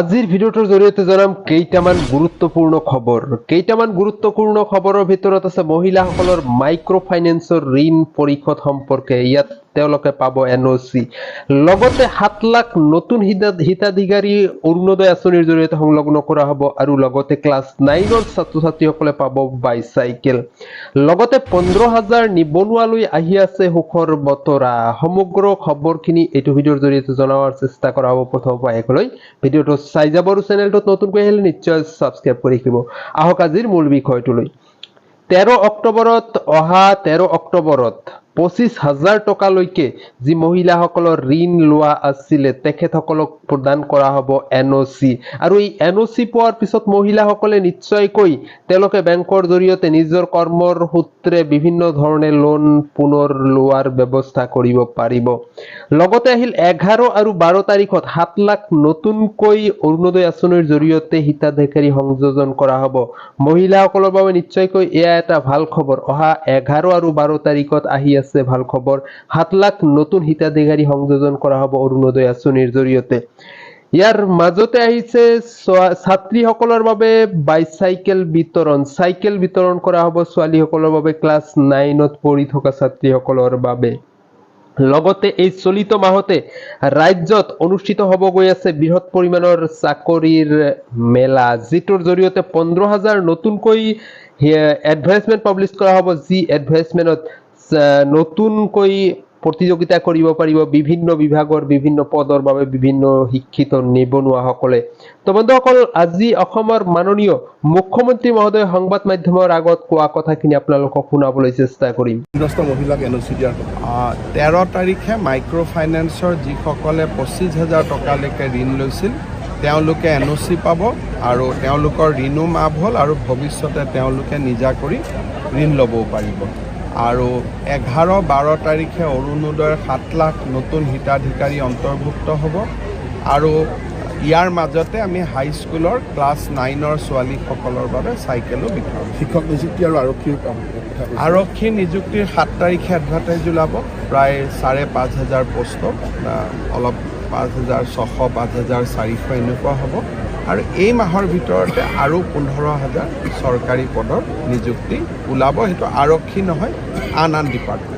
আজিৰ ভিডিঅ'টোৰ জৰিয়তে জনাম কেইটামান গুৰুত্বপূৰ্ণ খবৰ। কেইটামান গুৰুত্বপূৰ্ণ খবৰৰ ভিতৰত আছে মহিলাসকলৰ মাইক্ৰ' ফাইনেন্সৰ ঋণ পৰিশোধ সম্পৰ্কে, ইয়াত তেওঁলোকে পাব এনঅ'চি। লগতে 7 লাখ নতুন হিতাধিকাৰী অৰুণোদয় আঁচনিৰ জৰিয়তে সংলগ্ন কৰা হ'ব আৰু লগতে ক্লাছ 9ৰ ছাত্ৰ ছাত্ৰীসকলে পাব বাইচাইকেল। লগতে 15 হাজাৰ নিবনুৱালৈ আহি আছে সুখৰ বতৰা। সমগ্ৰ খবৰখিনি এইটো ভিডিঅ'ৰ জৰিয়তে জনোৱাৰ চেষ্টা কৰা হ'ব। প্ৰথমৰ পৰা শেষলৈ ভিডিঅ'টো চাই যাব আৰু চেনেলটোত নতুনকৈ আহিলে নিশ্চয় ছাবস্ক্ৰাইব কৰি ৰাখিব। আহক আজিৰ মূল বিষয়টোলৈ। 13 অক্টোবৰত, অহা 13 অক্টোবৰত 25 হাজাৰ টকালৈকে যি মহিলাসকলৰ ঋণ লোৱা আছিলে, তেখেতসকলক প্ৰদান কৰা হ'ব এনঅ'চি। আৰু এই এনঅ'চি পোৱাৰ পিছত মহিলাসকলে নিশ্চয়কৈ তেওঁলোকে বেংকৰ জৰিয়তে নিজৰ কৰ্মৰ সূত্ৰে বিভিন্ন ধৰণে লোন পুনৰ লোৱাৰ ব্যৱস্থা কৰিব পাৰিব। লগতে আহিল 11 আৰু 12 তাৰিখত 7 লাখ নতুনকৈ অৰুণোদয় আঁচনিৰ জৰিয়তে হিতাধিকাৰী সংযোজন কৰা হ'ব। মহিলাসকলৰ বাবে নিশ্চয়কৈ এয়া এটা ভাল খবৰ। অহা 11 আৰু 12 তাৰিখত আহি আছে ভাল খবৰ, 7 লাখ নতুন হিতাধিকাৰী সংযোজন কৰা হ'ব অৰুণোদয় আঁচনিৰ জৰিয়তে। ইয়াৰ মাজতে আহিছে ছাত্ৰীসকলৰ বাবে বাইচাইকেল বিতৰণ। চাইকেল বিতৰণ কৰা হ'ব ছোৱালীসকলৰ বাবে, ক্লাছ 9ত পঢ়ি থকা ছাত্ৰীসকলৰ বাবে। লগতে এই চলিত মাহতে ৰাজ্যত অনুষ্ঠিত হ'ব গৈ আছে বৃহৎ পৰিমাণৰ চাকৰিৰ মেলা, যিটোৰ জৰিয়তে 15 হাজাৰ নতুনকৈ এডভাৰটাইজমেণ্ট পাব্লিছ কৰা হ'ব, যি এডভাৰটাইজমেণ্টত নতুনকৈ প্ৰতিযোগিতা কৰিব পাৰিব বিভিন্ন বিভাগৰ বিভিন্ন পদৰ বাবে বিভিন্ন শিক্ষিত নিবনুৱাসকলে। তো বন্ধুসকল, আজি অসমৰ মাননীয় মুখ্যমন্ত্ৰী মহোদয় সংবাদ মাধ্যমৰ আগত কোৱা কথাখিনি আপোনালোকক শুনাবলৈ চেষ্টা কৰিম। ঋণগ্ৰস্ত মহিলাক এনঅ'চি দিয়াৰ কথা। 13 তাৰিখে মাইক্ৰ' ফাইনেন্সৰ যিসকলে 25 হাজাৰ টকালৈকে ঋণ লৈছিল, তেওঁলোকে এনঅ'চি পাব আৰু তেওঁলোকৰ ঋণো মাফ হ'ল আৰু ভৱিষ্যতে তেওঁলোকে নিজা কৰি ঋণ ল'বও পাৰিব। আৰু 11, 12 তাৰিখে অৰুণোদয়ৰ 7 লাখ নতুন হিতাধিকাৰী অন্তৰ্ভুক্ত হ'ব। আৰু ইয়াৰ মাজতে আমি হাইস্কুলৰ ক্লাছ 9ৰ ছোৱালীসকলৰ বাবে চাইকেলো বিতৰণ। শিক্ষক নিযুক্তি আৰু আৰক্ষীৰ কথা কৈছে। আৰক্ষী নিযুক্তিৰ 7 তাৰিখে এডভাৰটাইজ ওলাব, প্ৰায় 5,500 পষ্টত, অলপ 5,600, 5,400 এনেকুৱা হ'ব। আৰু এই মাহৰ ভিতৰতে আৰু 15 হাজাৰ চৰকাৰী পদৰ নিযুক্তি ওলাব। সেইটো আৰক্ষী নহয়, আন আন ডিপাৰ্টমেণ্ট।